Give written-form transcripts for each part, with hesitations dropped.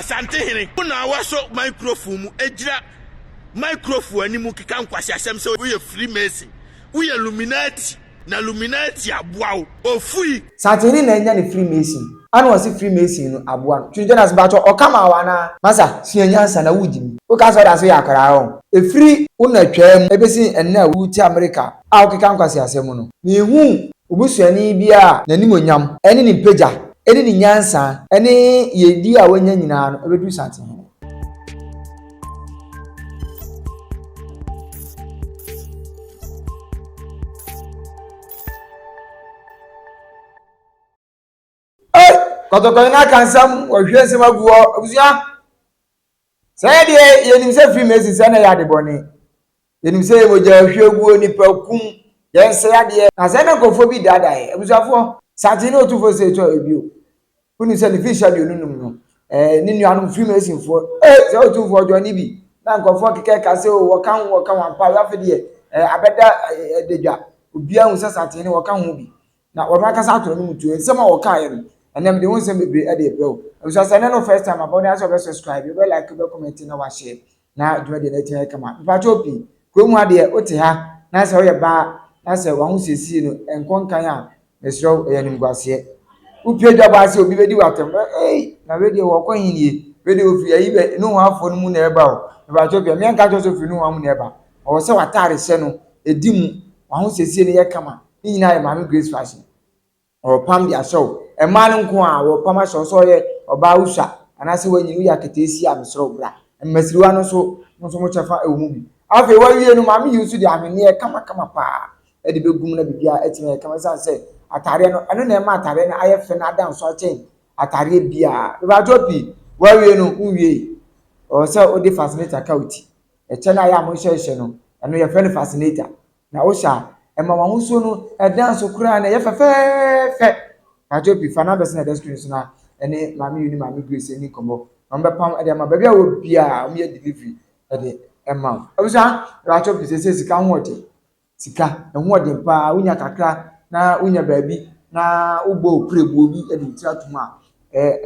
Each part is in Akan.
Asantehene, wo na woasɔ microphone mu agyina microphone anim keka nkwaseasɛm sɛ woyɛ Freemason, woyɛ Illuminati, na Illuminati aboa wo. Ofui! Santehene na anya ne Freemason. Ana ɔse Freemason no aboa no. Twene Jonas mpakyɛw ɔka maa wo anaa? Masa, sua nyansa na wo gyimi. Wo ka sɛ ɔda so yɛ akwadaa ɔn. Ɛfiri wo na twaa mu ɛbɛsi ɛnnɛ a wo te Amerika a wo keka nkwaseasɛm no, menhuu wo busuani biara a n'animuonyam ne ne mpagya ne ne nyansa ne yiedie a wanya nyinaa no bɛduru Santehene. Ei, kɔtɔkɔn no aka nsɛm, wɔhwie nsɛm agu hɔ, abusua. Sɛ yɛ deɛ yɛnim sɛ Freemason sɛ na ɛyɛ ade bɔne. Yɛnim sɛ yɛ mogya hwie guo, nipa kum, yɛnsɛe adeɛ. Na sɛ na nkurɔfoɔ bi daadaa yɛ, abusuafoɔ. Sate ne otumfoɔ sɛ ɛtɔ ebio. Wonim sɛ ne mfirihyia 25 no, ɛɛ ne nuanom Freemasonfoɔ, ee sɛ otumfoɔ join bi. Na nkurɔfoɔ keka ka sɛ o wɔka ho wɔka ho ampa, afei deɛ ɛɛ abɛda ɛdadwa. Obiara hu sɛ Sate ne wɔka ho bi. Na wɔn ankasa ato no mu tuo. Nsɛm a wɔkaeɛ no, ɛnɛ mede ho nsɛm bebree de rebrɛ wo. Abusua sɛ ɛnɛ no first time aba wo ne asɛ wɔbɛ subscribe, wobɛ like, wobɛ comment na wahyɛ na dwumadie no atumi ayɛ kama. Mpakyɛw pii, kurom ha deɛ wote ha na sɛ woyɛ baa na sɛ w'ahosiesie no nkɔ nkan a, mesrɛ wo ɛyɛ animguaseɛ. Wopue dwabɔ ase obi bɛdi w'atɛm, ei na wei deɛ wɔkɔ he nie, wei deɛ ofiri ayi bɛ Nohoafoɔ no mu na ɛba o. Mpakyɛw pii, mmea nka kyerɛ sɛ ofiri Nohoa mu na ɛba. Ɔwɔ sɛ w'ataare hyɛ no ɛdi mu, w'ahosiesie no yɛ kama. Ne nyinaa yɛ Maame Grace fashion. Wɔpam de ahyɛ wo. Mmaa no nko a wɔpam ahyɛ wo sɛ ɔyɛ ɔbaa wosua anaasɛ wanyin woyɛ aketeesia a mesrɛ wo bra. Mmasiriwa no nso mo nso mo kyɛfa wɔ mu bi. Afei wawie no maame yi nso de ahweneɛ kamakama paa de bɛgu mu na biribiara atumi ayɛ kama ɛsiane sɛ ataadeɛ no ɛno na ɛma ataadeɛ no ayɛ fɛ na ada nso akyɛn ataadeɛ biara. Mepakyɛw pii wawie no wonwiei. Ɔwɔ sɛ wode fascinator ka wo ti. Ɛkyɛ no a yɛ a mohyɛhyɛ no ɛno yɛfrɛ no fascinator. Na wohyɛ a, ɛma w'ahosuo no ɛda nso koraa na ɛyɛ fɛfɛɛfɛ. Pakyɛw pii fa numbers na ɛda screen so na ɛne Maame Yu ne Maame Grace ɛni nkɔmmɔ. Na wɔbɛpam ɛde ama baabi a wɔ biara wɔyɛ delivery ɛde ɛma wo. Abusua, pakyɛw pii sɛ sika ho ɔden. Sika ɛho ɔden paa wonya kakra na wonya baabi na wobɔ opirebuo bi ɛde wo tiri atom a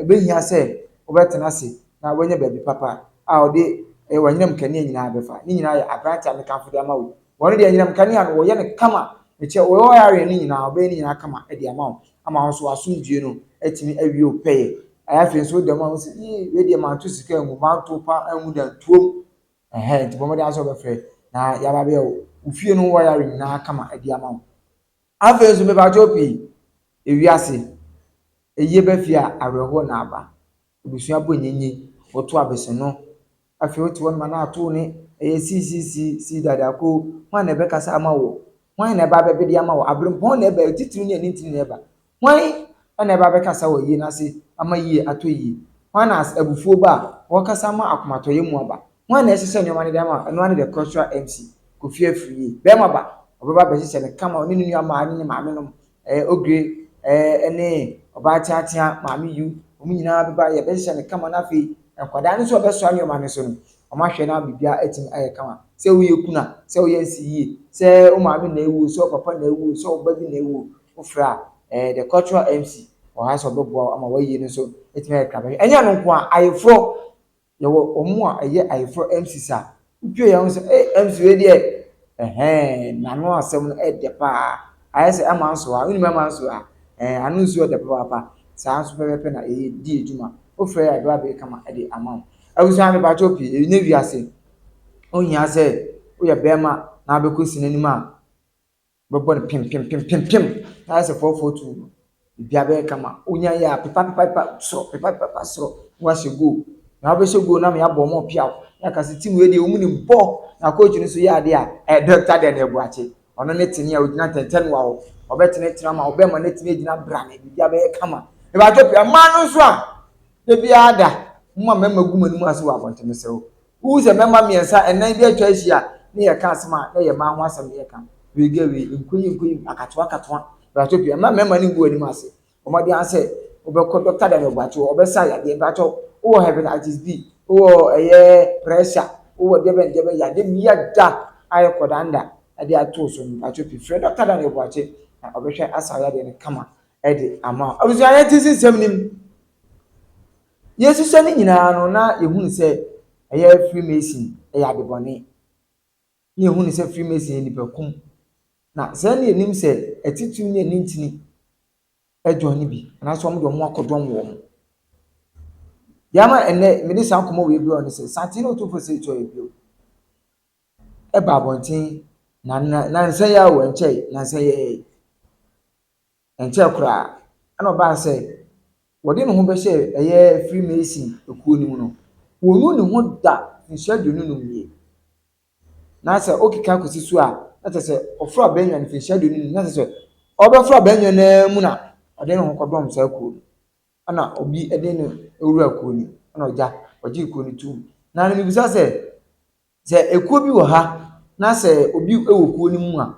ɛbɛhia sɛ wobɛtena ase na woanya baabi papa a wɔde w'anyinam nkanea nyinaa bɛfa. Ne nyinaa yɛ aberante a mekamfo de ama wo. Wɔn deɛ anyinam kanea no wɔyɛ no kama. Mekyɛ wɔyɛ wiring no nyinaa wɔbɛyɛ ne nyinaa kama de ama wo ama wo nso w'asomdwie no atumi awie wo pɛyɛ. Ɛyɛ afei nso woda mu a wo sɛ yii wei deɛ manto sika angu manto pa angu da ntuom. Ɛhɛn nti bɔ mmɔden ara sɛ wobɛfrɛ na yɛaba abɛyɛ wo fie no wiring nyinaa kama de ama wo. Afei nso mepakyɛw pii ewiase eyie ba fie a awerɛhoɔ na aba. Abusua bɔ nyenye wɔto abeseno Afei wote hɔ nom a na ato wo ne ɛyɛ sii sii sii sii dadaako hwan na ɛbɛkasa ama wo hwan na ɛba abɛbede ama wo aberempɔn na ɛba atitiriw ne anintini na ɛba hwan na ɛba abɛkasa wɔ yie no ase ama yie atɔ yie hwan na abufuo ba a wɔkasa ama akomatɔyɛ mu aba hwan na ɛhyehyɛ nneɛma no de ama ɛno ara ne the cultural MC Kofi Afriyie bɛrima ba ɔbɛba abɛhyehyɛ no kama ɔne ne nua maa ne ne maame nom ɛɛ Ogre ɛɛ ɛne ɔbaa teatea maame yu wɔn nyinaa bɛba yɛbɛhyehyɛ no kama na afei nkwadaa no nso a wɔbɛsoa nneɛma no so no wɔahwɛ na biribiara atumi ayɛ kama sɛ woyɛ kuna sɛ woyɛ nsi yie sɛ wo maame na ewu sɛ wo papa na ewu sɛ wo ba bi na ewu wofrɛ a ɛɛ the cultural MC wɔ ha sɛ ɔbɛboa wo ama wayie no nso atumi ayɛ krabɛhwɛ ɛnyɛ no nko a ayeforɔ Yɛwɔ wɔn a ɛyɛ ayeforɔ MCs a, wopue yɛn ho sɛ, ee MC wei deɛ, ɛhɛn, n'ano asɛm no ɛdɛ paa. Ayɛ sɛ ɛma nso a, wonim ɛma nso a, ɛɛ ano nsuo ɛdɛ papaapa. Saa nso pɛpɛpɛ na ɛyɛ di adwuma. Wofrɛ yɛ a ɛbɛba abɛyɛ kama de ama wo. Abusua mepakyɛw pii, ɛnyɛ wiase. Ohia sɛ woyɛ bɛrima na abɛkɔ si n'anim a, Wobɛbɔ no pem pem pem pem pem na ayɛ sɛ 442 no, biribiara bɛyɛ kama. Wonya yɛ a pepa pepa pepa soro pepa pepa pepa soro na wahyɛ goal. Na wobɛhyɛ goal na meabɔ wɔn ɔpeaw. Na aka sɛ team wei deɛ wɔn nim bɔ na coach no nso yɛ adeɛ a ɛyɛ Doctor Daniel Boakye. Ɔno ne tene a ogyina ntɛntɛnoa hɔ. Ɔbɛtenetene ama wo bɛma no atumi agyina brane biribiara bɛyɛ kama. Ebaatɔ pii mmaa no nso a da biara da mo ma mmarima gu mo anim ase wɔ abɔnten mesrɛ wo. Wohu sɛ mmarima mmiɛnsa, nnan bi atwa ahyia ne yɛka asɛm a, na ɛyɛ mmaa ho asɛm na yɛka. Wei gɛ wei, nkɔ yi nkɔ yi, akatoa akatoa. Mpakyɛw pii, mma mmarima no ngu w'anim ase. Bɔ mmɔden ara sɛ wobɛkɔ Dɔkta Daniel Boakye hɔ, ɔbɛsa yadeɛ. Mpakyɛw, wowɔ hepatitis B, wowɔ ɛyɛ pressure, wowɔ deɛ bɛn deɛ bɛn yadeɛ bi da a ayɛ kɔdanda de ato wo so no, mpakyɛw pii, frɛ Dɔkta Daniel Boakye na ɔbɛhwɛ asa wo yadeɛ no kama de ama wo. Abusua, yɛnte nsɛm no mu. Yɛsusua ne nyinaa no, na yɛhunu sɛ ɛyɛ Freemason yɛ adebɔne. Na yɛhunu sɛ Freemason yɛ nnipakum. Na sɛɛ na yɛnim sɛ atitiriw ne anintini join no bi anaasɛ wɔde wɔn akɔdɔm wɔn. Deɛ ama ɛnnɛ mede saa nkɔmmɔ wei brɛ wo ne sɛ, Santene Otumfoɔ Osei Tuah bio ɛba abɔnten na nansa yi ara o, ɛnkyɛe, nansa yi ara yi. Ɛnkyɛɛ koraa na ɔbaa sɛ wɔde ne ho bɛhyɛɛ ɛyɛ Freemason ekuo no mu no, wɔnnu ne ho da mfirihyia 25 nie. Na sɛ wokeka kɔsi so a, na kyerɛ sɛ ɔforo abannwa no mfirihyia 25, na kyerɛ sɛ ɔbɛforo abannwa no ara mu na ɔde ne ho kɔdɔm saa kuo no. Ɛna obi de no wura kuo no mu, ɛna ɔgya, ɔgyee kuo no toom. Na mebisa sɛ, sɛ ekuo bi wɔ ha na sɛ obi wɔ kuo no mu a,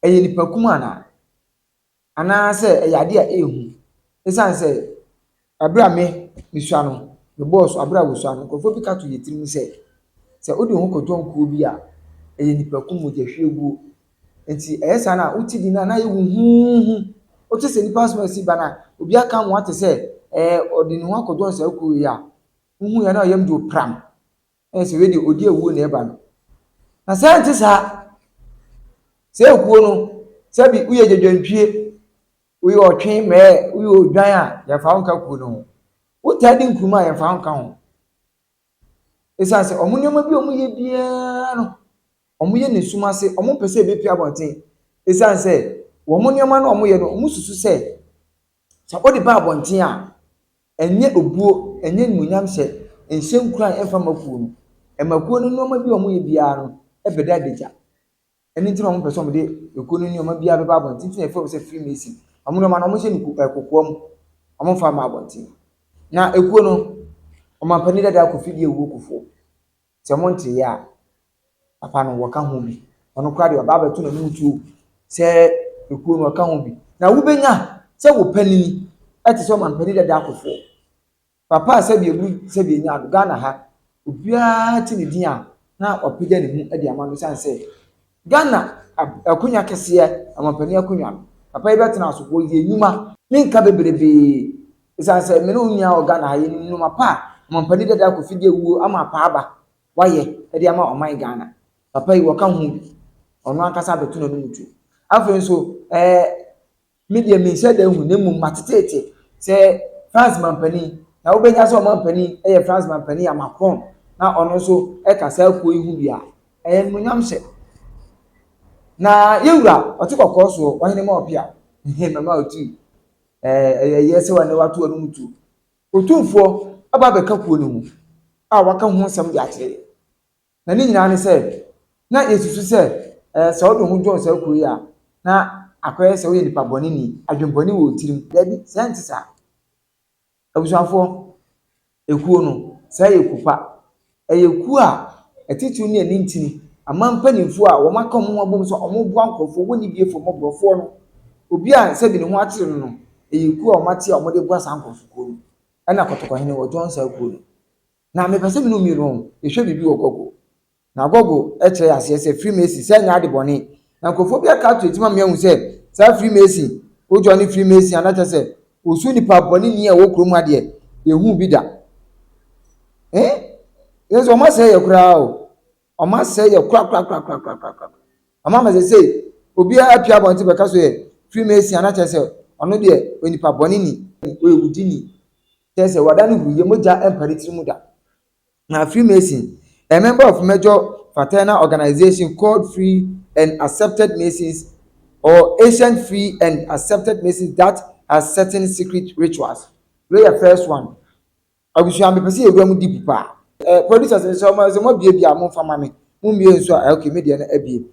ɛyɛ nnipakum anaa? Anaasɛ ɛyɛ adeɛ a ɛyɛ hu? Ɛsiane sɛ ɛberɛ a me mesua no, mebɔɔ so, berɛ a wɔsua no, nkurɔfoɔ bi ka to yɛn tirim sɛ, sɛ wode wo ho kɔtɔ kuo bi a, ɛyɛ nnipakum, mogyahwieguo. Nti ɛyɛ saa no a, wote din no a na ayɛ huhuuhu. Wote sɛ nnipa asɛm a ɛsi ba no a, obi aka ama woate sɛ ɛɛ ɔde ne ho akɔdɔn saa kuo yi a, wohu yɛ na ɔyam de pram. Ɛyɛ sɛ wei deɛ ɔdi awuo na ɛba no. Na sɛ ɛnte saa, sɛ ekuo no, sɛbi woyɛ gyadwantwie, woyɛ ɔtwe mɛɛ, woyɛ odwan a, yɛmfa wo nka kuo no ho. Wotaa di nkuruma a, yɛmfa wo nka ho. Ɛsiane sɛ wɔn nneɛma bi a wɔyɛ biara no, wɔyɛ no sum ase, wɔmpɛ sɛ ɛbɛpue abɔnten. Ɛsiane sɛ wɔn nneɛma no a wɔyɛ no, wɔsusu sɛ sɛ wode ba abɔnten a, ɛnyɛ obuo, ɛnyɛ animuonyamhyɛ, ɛnhyɛ nkuran ɛmfa mma kuo no. Ɛma kuo no nneɛma bi a wɔyɛ biara no bɛda adagya. Ɛno nti na wɔmpɛ sɛ wɔde ekuo no nneɛma biara bɛba abɔnten nti na yɛfrɛ wɔn sɛ Freemason. Wɔn nneɛma no wɔhyɛ no kokoa mu, wɔmfa mma abɔnten. Na ekuo no, ɔmampanin dada Kofi Diawuo Kufuor, Sɛ monteeɛ a, papa no wɔka ho bi. Ɔno koraa deɛ ɔba abɛto n'anom tuo sɛ ekuo no ɔka ho bi. Na wobɛnya sɛ wo panini te sɛ ɔmampanin dada Akufoɔ. Papa a sɛbi eburu sɛbi enya ado Ghana ha, obiara te ne din a na wapagya ne mu de ama no ɛsiane sɛ Ghana akonnwa kɛseɛ, ɔmampanin akonnwa no, papa yi bɛtena so, wɔyɛ nnwuma. Menka bebrebee, ɛsiane sɛ me ne wo nyinaa wɔ Ghana ha, yɛnim nnwuma pa a ɔmampanin dada Kofi de awuo ama apaaba wayɛ de ama ɔman Ghana. Papa yi wɔka ho bi, ɔno ankasa abɛto n'anom tuo. Afei nso, ɛɛ Me deɛ menhyɛ da nhu na mmom mateteete sɛ France mampanin, na wobɛnya sɛ ɔmampanin yɛ France mampanin a Macron na ɔno nso ka saa kuo yi ho bi a, ɛyɛ animuonyamhyɛ. Na yɛwura ɔte kɔkɔɔ soɔ, ɔhene ma ɔpea, mama ɔtu, ɛyɛ yɛ sɛ wɔne wato ɔno tuo. Otumfoɔ aba abɛka kuo no ho a waka ho nsɛm de akyerɛ yɛn. Na ne nyinaa ne sɛ, na yɛsusu sɛ ɛɛ sɛ wode wo ho dwɔn saa kuo yi a, na akɔyɛ sɛ woyɛ nipa bɔneni, adwemmɔne wɔ wo tirim. Dabi, sɛ ɛnte saa. Abusuafoɔ, ekuo no, sɛ ɛyɛ kuo pa. Ɛyɛ kuo a atitiriw ne anintini, aman mpanimfoɔ a wɔaka wɔn ho abom sɛ wɔreboa nkurɔfoɔ, wɔnni biefoɔ, mmɔborɔfoɔ no. Obi a sɛbi ne ho akyere no no, ɛyɛ kuo a wɔate a wɔde boa saa nkurɔfokuo no. Ɛna Kɔtɔkɔhene, wɔdwɔn saa kuo no. Na mepɛ sɛ me ne wo mmienu yɛhwɛ biribi wɔ Google. Na Google kyerɛ yɛ aseɛ sɛ Freemason sɛ ɛnyɛ ade bɔne. Na nkurɔfoɔ bi aka ato atim ama meahu sɛ saa Freemason, wo join Freemason a na kyerɛ sɛ wɔsu nipa bɔne ni a ɛwɔ kurom ha deɛ yɛhu bi da. Eh? Yɛn nso wɔn asɛe yɛ koraa o. Wɔn asɛe yɛ korakorakorakorakorakora. Wɔn ama sɛ sei obiara apia abɔnten bɛka so yɛ Freemason a na kyerɛ sɛ ɔno deɛ onipa bɔne ni, ɔyɛ wudini. Kyerɛ sɛ, wada no huruyɛ, mogya mpa ne tiri mu da. Na Freemason, a member of major fraternal organization called Free and Accepted Masons or Ancient Free and Accepted Masons that has certain secret rituals. Wei yɛ first one. Abusua mepɛ sɛ yɛwura mu deep paa. Eh, producers nso ɔmo sɛ mo abie bi a mo nfa ma me. Mo mmie nso a, okay, me deɛ no abie.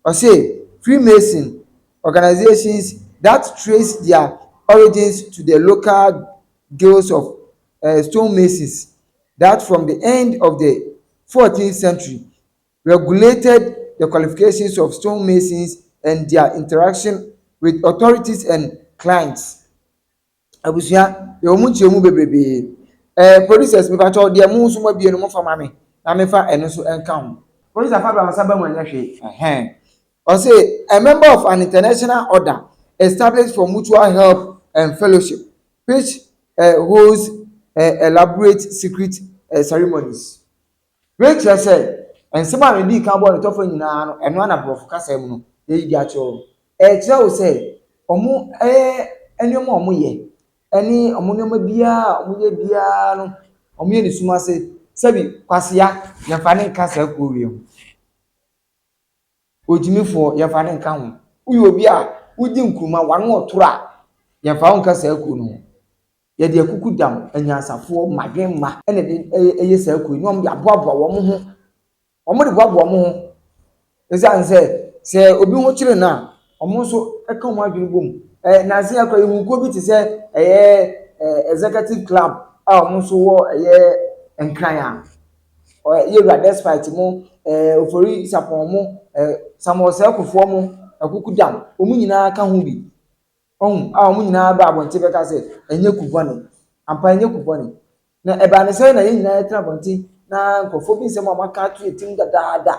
Ɔse Freemason organizations that trace their origins to the local guilds of stonemasons that from the end of the 14th century regulated the qualifications of stonemasons and their interaction with authorities and clients. Abusua, yɛwɔ mu nkyerɛmu bebrebe. Eh, producers, mepakyɛw deɛ mo nso moabie no momfa ma me na mefa ɛno nso nka ho. Producer fa bra nsa ba mu ɛnyɛ hwee. Ɛhɛn. Ɔse, a member of an international order established for mutual help and fellowship which holds Elaborate secret ceremonies. Wei kyerɛ sɛ, nsɛm a medii kan bɔɔ no tɔfa nyinaa no, ɛno ara na Borɔfo kasa mu no, yɛyi de akyerɛ wo. Ɛrekyerɛ wo sɛ, wɔn nneɛma a wɔyɛ ne wɔn nneɛma biara a wɔyɛ biara no, wɔyɛ no sum ase. Sɛbi, kwasea, yɛmfa no nka saa kuo wei ho. Ogyimifoɔ, yɛmfa no nka ho. Woyɛ obi a wodi nkruma, w'ano ɔtoro a, yɛmfa wo nka saa kuo no ho. Yɛde akukudam, anyansafoɔ, mmadwemma na ɛde yɛ saa kuo yi na wɔde aboaboa wɔn ho. Wɔde boaboa wɔn ho ɛsiane sɛ sɛ obi ho kyere no a, wɔn nso ka wɔn adwene bom. Ɛɛ nansa yi ara koraa yɛhu kuo bi te sɛ ɛyɛ ɛɛ executive club a wɔn nso wɔ ɛyɛ Nkran a Yɛwura Despite mo, ɛɛ Ofori Sarpong mo, ɛɛ Samuel Osei Kufuor mo, Akukudam, wɔn nyinaa ka ho bi. Wahu? A wɔn nyinaa baa abɔnten bɛka sɛ, ɛnyɛ ku bɔne. Ampa, ɛnyɛ ku bɔne. Na ɛbaa ne sɛn na yɛn nyinaa yɛtena abɔnten na nkurɔfoɔ bi nsɛm a wɔaka ato yɛn tirim dadaada.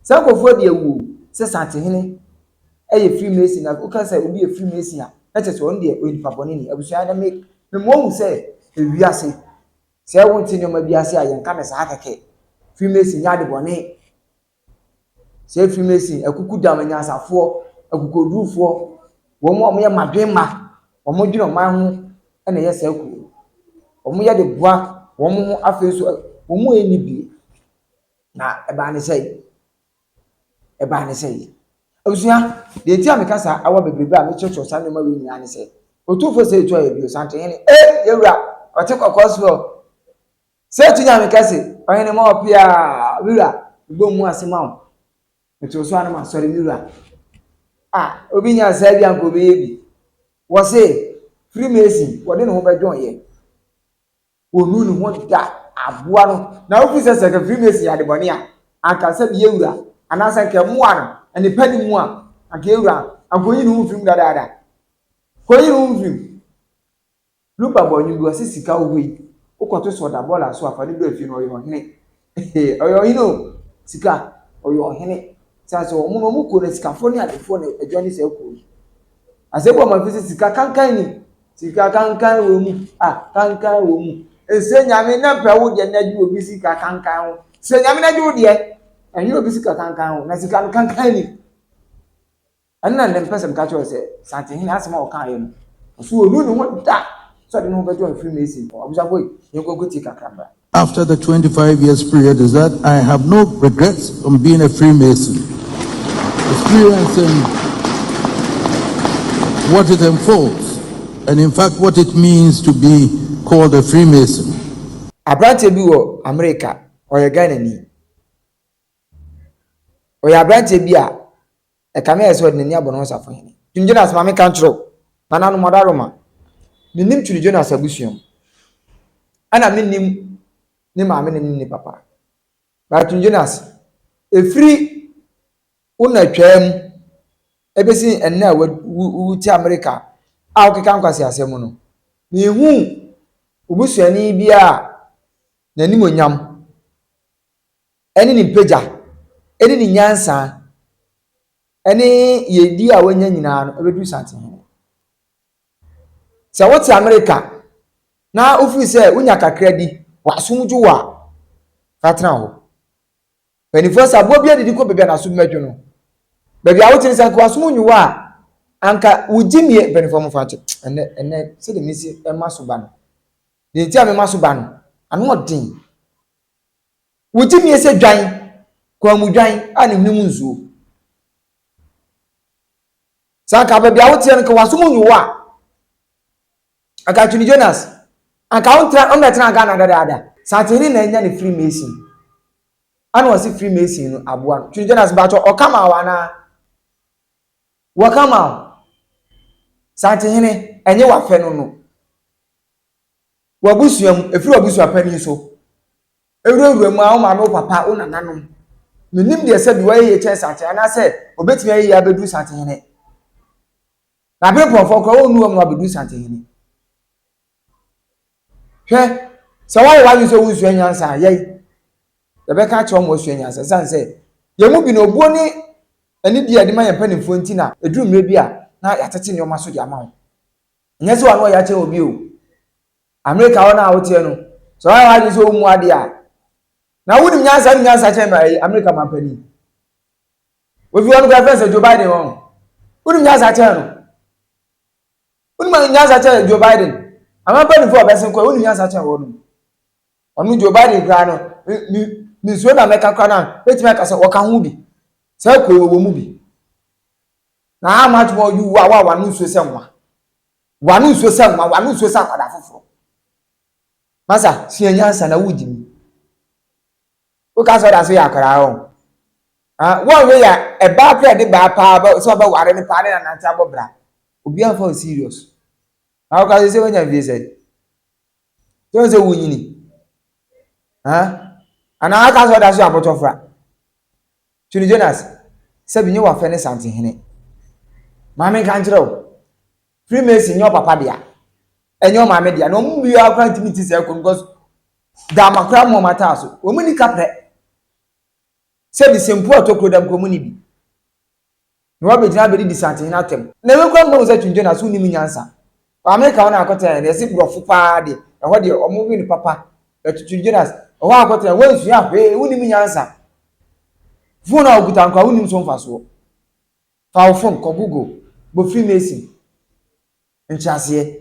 Saa nkurɔfoɔ de awu o, sɛ Santehene yɛ Freemason na woka sɛ obi yɛ Freemason a, na kyerɛ sɛ ɔno deɛ ɔyɛ nipa bɔne ni. Abusua, na me mema woahu sɛ ewiase, sɛ wonte nneɛma bi ase a, yɛnka no saa kɛkɛ. Freemason nyɛ ade bɔne. Sɛ Freemason, akukudam, anyansafoɔ, akokoɔdurufoɔ, wɔn a wɔyɛ mmadwemma, wɔdwene ɔman ho na ɛyɛ saa kuo no. Wɔyɛ de boa wɔn ho afei nso wɔn a wɔnni bi. Na ɛbaa ne sɛn? Ɛbaa ne sɛn? Abusua, deɛ nti a meka saa awa bebrebe a mekyerɛkyerɛ saa nneɛma wei nyinaa ne sɛ, Otumfoɔ Osei Tuah yɛ bio, Santehene, ee, yɛwura, ɔte kɔkɔɔ soɔ. Sɛ etu Nyame kɛse, ɔhene ma ɔpea, me wura, mebɔ mu ase ma wo. Meto so a na masɔre, me wura. Ah, obi nya saa bi anka obɛyɛ bi. Wɔse, Freemason, wɔde ne ho bɛdwɔn yɛ. Wɔnu ne ho da aboa no. Na wofi sɛ sɛ nka Freemason yɛ adebɔne a, anka sɛ bi yɛ wura, anaasɛ nka mmoa no, nnipa ne mu a, anka yɛ wura, anka oyi ne ho mfiri mu dadaada. Kɔyi ne ho mfiri mu. Lupa bɔ nnwom bi, ɔse sika wɔ hɔ yi, wokɔto so ɔda bɔɔla so a, fa no bra fie no, ɔyɛ ɔhene. Ɔyɛ ɔhene o, sika, ɔyɛ ɔhene. Sane sɛ wɔn no, wɔn kuo no, sikafoɔ ne adefoɔ na adwa ne saa kuo yi. Asɛ bɔ ma fi sɛ sika kankan ni, sika kankan wɔ mu, ah, kankan wɔ mu. Nsɛ nyame na mpɛ wo deɛ na gye obi sika kankan ho. Sɛ nyame na gye wo deɛ, ɛnyɛ obi sika kankan ho, na sika no kankan ni. Ɛno na nnɛ mepɛ sɛ meka kyerɛ wo sɛ, Santehene asɛm a ɔkaeɛ no, ɔso ɔnnu ne ho da sɛ ɔde ne ho bɛto Freemason hɔ. Abusuafoɔ yi, yɛnkɔ nkɔtie kakra mmra. After the 25 years period is that I have no regrets on being a Freemason, experiencing what it unfolds and in fact what it means to be called a Freemason. Aberanteɛ bi wɔ Amerika, ɔyɛ Ghanani. Ɔyɛ aberanteɛ bi a ɛkame ayɛ sɛ ɔde n'ani abɔ ne ho safohene. Twene Jonas ma menka nkyerɛ wo, nananom adaworoma, mennim Twene Jonas abusua mu, ɛna mennim ne maame ne ne papa. But Twene Jonas, ɛfiri wo na twaa mu ɛbɛsi ɛnnɛ a wote Amerika a wokeka nkwaseasɛm no, menhuu wo busuani biara a n'animuonyam ne ne mpagya, ne ne nyansa, ne yiedie a wanya nyinaa no bɛduru Santehene. Sɛ wote Amerika na wofiri sɛ wonya kakra bi, w'asom dwo wo a, fa tena hɔ. Mpanimfoɔ sɛ aboa bi adidi kɔ baabi a n'asom bɛdwo no. Baabi a wote no sɛ anka w'asom nwo wo a, anka wogye mie mpanimfoɔ mo fa nkyɛ. Ɛnɛ ɛnɛ sɛdeɛ mesi ɛma so ba no, deɛ nti a mema so ba no, ano ɔden. Wogye mie sɛ dwan, kwaamudwan a ne hwene mu nsuo. Sɛ anka baabi a woteɛ no nka w'aso mu nwo a, anka Twene Jonas, anka wontra wommɛtena Ghana dadaada. Santehene na anya ne Freemason. Ana ɔse Freemason no aboa no. Twene Jonas mpakyɛ ɔka ma wo anaa? Wɔka ma wo. Santehene, ɛnyɛ wafɛ no no. W'abusua mu, ɛfiri w'abusua panin so, ɛwurawura mu a, wo maame, wo papa, wo nananom. Menim deɛ sɛ bi wayɛ yie kyɛn Santehene anaasɛ ɔbɛtumi ayɛ yie abɛduru Santehene. Na abere mpɔnfoɔ koraa wɔnnu wɔn na wabɛduru Santehene. Hwɛ, sɛ woayɛ w'adwene sɛ wonsua nyansa a, yɛn, yɛbɛka akyerɛ wɔn wɔasua nyansa. Ɛsiane sɛ yɛn mu bi no, obuo ne anidie a yɛde ma yɛn mpanimfoɔ nti na ɛduru mmerɛ bi a na yɛatete nneɛma so de ama wɔn. Ɛnyɛ sɛ w'ano ɔyɛ akyɛn obi o. Amerika hɔ no a woteɛ no, sɛ woayɛ w'adwene sɛ wommu adeɛ a, na wonim nyansa, wonim nyansa kyɛn ma ɛyi Amerika mampanin. Ofi hɔ no kora fɛn sɛ Joe Biden wɔn. Wonim nyansa kyɛn no. Wonim nyansa kyɛn Joe Biden. Amanpanimfoɔ a ɔbɛsen kɔ, wonim nyansa kyɛn wɔn. Ɔno Joe Biden koraa no, me me nsuo na mɛka koraa na mɛtumi aka sɛ wɔka ho bi. Saa kuo wɔ mu bi. Na how much more you wa wa wa no nsuo sɛ nwa. Wano nsuo sɛ nwa, wano nsuo sɛ akwadaa foforɔ. Masa, sua nyansa na wogye mi. Woka sɛ ɔda so yɛ akwadaa hɔ. Ah, wɔn wei yɛ ɛbaa kora de baa paa bɛ sɛ ɔbɛware no paa ne nanante abɔ bra. Obi amfa wo serious. Na woka sɛ sɛ woanya mfie sɛ. Sɛ wɔn sɛ wonyini. Ah, anaa aka sɛ ɔda so yɛ abɔtɔfra. Twene Jonas, sɛbi nye wafɛ ne Santehene. Ma menka nkyerɛ wo, Freemason nyɛ ɔpapa dea, ɛnyɛ ɔmaame dea, na wɔn mu biara koraa ntumi nti saa kurom because dama koraa mu wɔn ataa so. Wɔn ni kaprɛ. Sɛbi sempo a ɛtɔ kuro dam koraa wɔn ni bi. Na wabɛgyina abɛdidi Santehene atɛm. Na wei koraa mma wo sɛ Twene Jonas wonnim nyansa. Wɔ Amerika hɔ na akɔtena no, yɛse borɔfo paa deɛ, ɛhɔ deɛ wɔn we no papa. But Twene Jonas, ɛhɔ akɔtena, woansua hwee, wonnim nyansa. Phone a okuta nkoraa wonnim so mfasoɔ. Fa wo phone kɔ Google, bɔ Freemason nkyerɛaseɛ,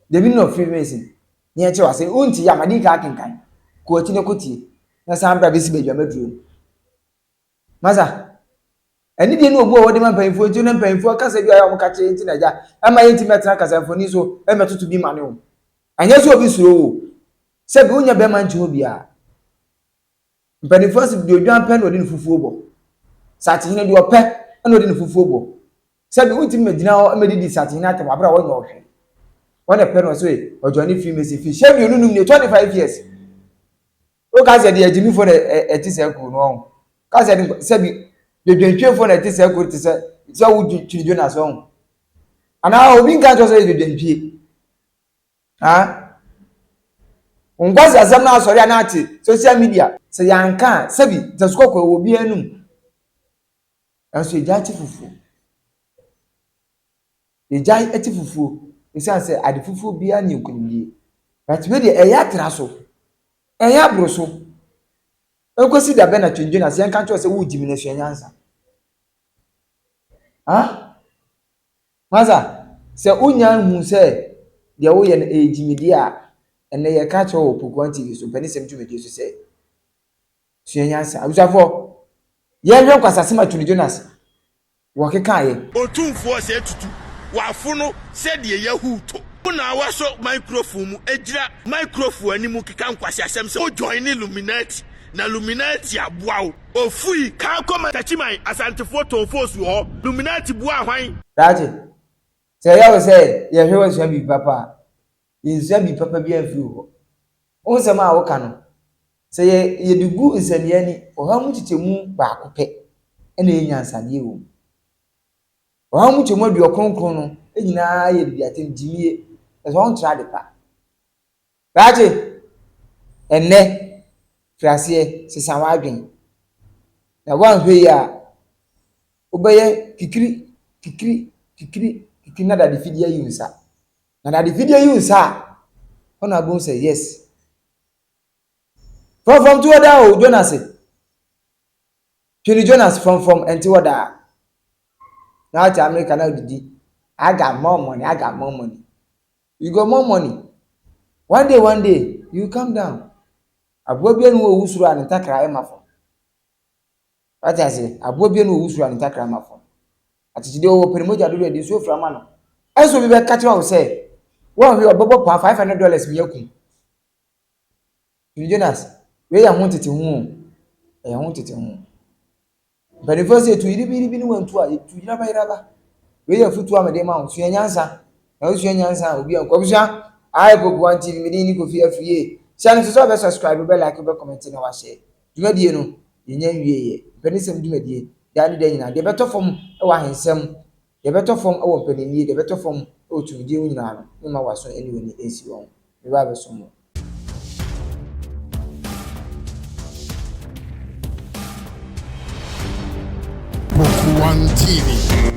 the meaning of Freemason, na yɛnkyerɛ wo ase. Wonte yɛ a, madi kan akenkan. Kɔ akyi na kɔtie, na san bra bɛsi baabi a maduro no. Masa, anidie ne obu a wɔde ma mpanyinfoɔ nti na mpanyinfoɔ kasa bi a wɔn ka kyerɛ nti na agya ɛma yɛn ti mɛtena kasamfoni so ɛmɛtoto bi ma ne ho. Ɛnyɛ sɛ obi suro wo, sɛbi wonyɛ bɛrima nkyɛn obiara. Mpanimfoɔ se deɛ odwan pɛ na ɔde ne fufuo bɔ. Sakyehene deɛ ɔpɛ na ɔde ne fufuo bɔ. Sɛbi wontumi mɛgyina hɔ mɛdidi sakyehene atɛm abere a wɔnyɛ ɔhwɛ. Wɔn na pɛ no ɔsɛ ɔjoine Freemason fi hyɛ 25 nie 25 years. Woka sɛ deɛ agyimifoɔ na ɛte saa kuo no ɔho. Ka sɛ sɛbi dwedwentwefoɔ na ɛte saa kuo te sɛ sɛ wo twiri Jonas ɔho. Anaa obi nka kyerɛ sɛ yɛ dwedwentwie. Ha? Nkwasi asɛm no asɔre a na ate social media. Sɛ yɛanka a, sɛbi nsasukɔkɔɔ wɔ obiara anum. Nanso yɛgyae te fufuo. Yɛgyae te fufuo ɛsiane sɛ ade fufuo biara ne nkunimdie. But wei deɛ ɛyɛ atra so. Ɛyɛ aboro so. Ɛnkɔsi da bɛn na Twin Jonas yɛnka nkyerɛ sɛ woregye mi na sua nyansa. Ha? Masa, sɛ wonya nhu sɛ deɛ woyɛ no ɛyɛ gyimidie a, ɛnnɛ yɛka kyerɛ wɔ Pokuan TV so, mpanisɛm dwumadie so sɛ, sua nyansa. Abusuafoɔ, yɛnhwɛ nkwasasɛm a Twene Jonas wɔkekaeɛ. Otumfoɔ sɛ tutu w'afono sɛdeɛ Yahu to. Wo na wasɔ microphone mu agyina microphone anim keka nkwaseasɛm sɛ wo joine Illuminati na Illuminati aboa wo. Ofui kaa kɔma Takyiman Asantefoɔ tɔn foosu wɔ hɔ. Luminati buaa hwan? Daakye, sɛ ɛyɛ wo sɛ yɛhwɛ wo asua biribi papa a, yɛnsua biribi papa biara mfiri wo hɔ. Wo nsɛm a woka no, sɛ yɛ yɛde gu nsania ani, ɔha mu kyekyɛmu baako pɛ na ɛyɛ nyansadeɛ wɔ mu. Ɔha mu kyɛmu aduokronkron no nyinaa yɛ didiatɛm, gyimie, ɛsɛ ɔnkyerɛ ade pa. Daakye, ɛnnɛ, firi aseɛ sesa w'adwene. Na woanhwɛ yie a, wobɛyɛ kikiri kikiri kikiri kikiri na dade fidie ayi wo nsa. Na dade fidie yi wo nsa a, hɔ na wobɛhu sɛ yes. Frɔmfrɔm to hɔ daa o, Jonas. Twene Jonas frɔmfrɔm ɛnte hɔ daa. Na ate America na odidi. I got more money, I got more money. You got more money. One day, one day, you come down. Aboa bi anu owu soro a ne ntakra ɛma fam. Wate ase? Aboa bi anu owu soro a ne ntakra ɛma fam. Akyekyedeɛ ɔwɔ pɛne mogya dodo ɛde nsuo fira ma no. Ɛnso obi bɛka kyerɛ wo sɛ, wɔnhwɛ ɔbɛbɔ paa $500 mi akum. Twene Jonas, wei yɛ ho tete ho o. Ɛyɛ ho tete ho. Mpanimfoɔ sɛ yɛtu yiribi yiribi ne wantu a, yɛtu yeraba yeraba. Wei yɛ afotuo a mede ma wo. Sua nyansa. Na wosua nyansa a, obi ankɔ. Abusua, aha yɛ Poku One TV, me din ne Kofi Afriyie. Hyɛ no nso sɛ wobɛ subscribe, wobɛ like, wobɛ comment na wahyɛ. Dwumadie no, yɛnya nwieeɛ. Mpanisɛm dwumadie, daa ne da nyinaa. Deɛ ɛbɛtɔ fam wɔ ahensɛm, deɛ ɛbɛtɔ fam wɔ mpaninnie, deɛ ɛbɛtɔ fam wɔ tumidie ho nyinaa no, memma w'aso ne w'ani nsi wɔn ho. Meba abɛsom wo. Book One TV.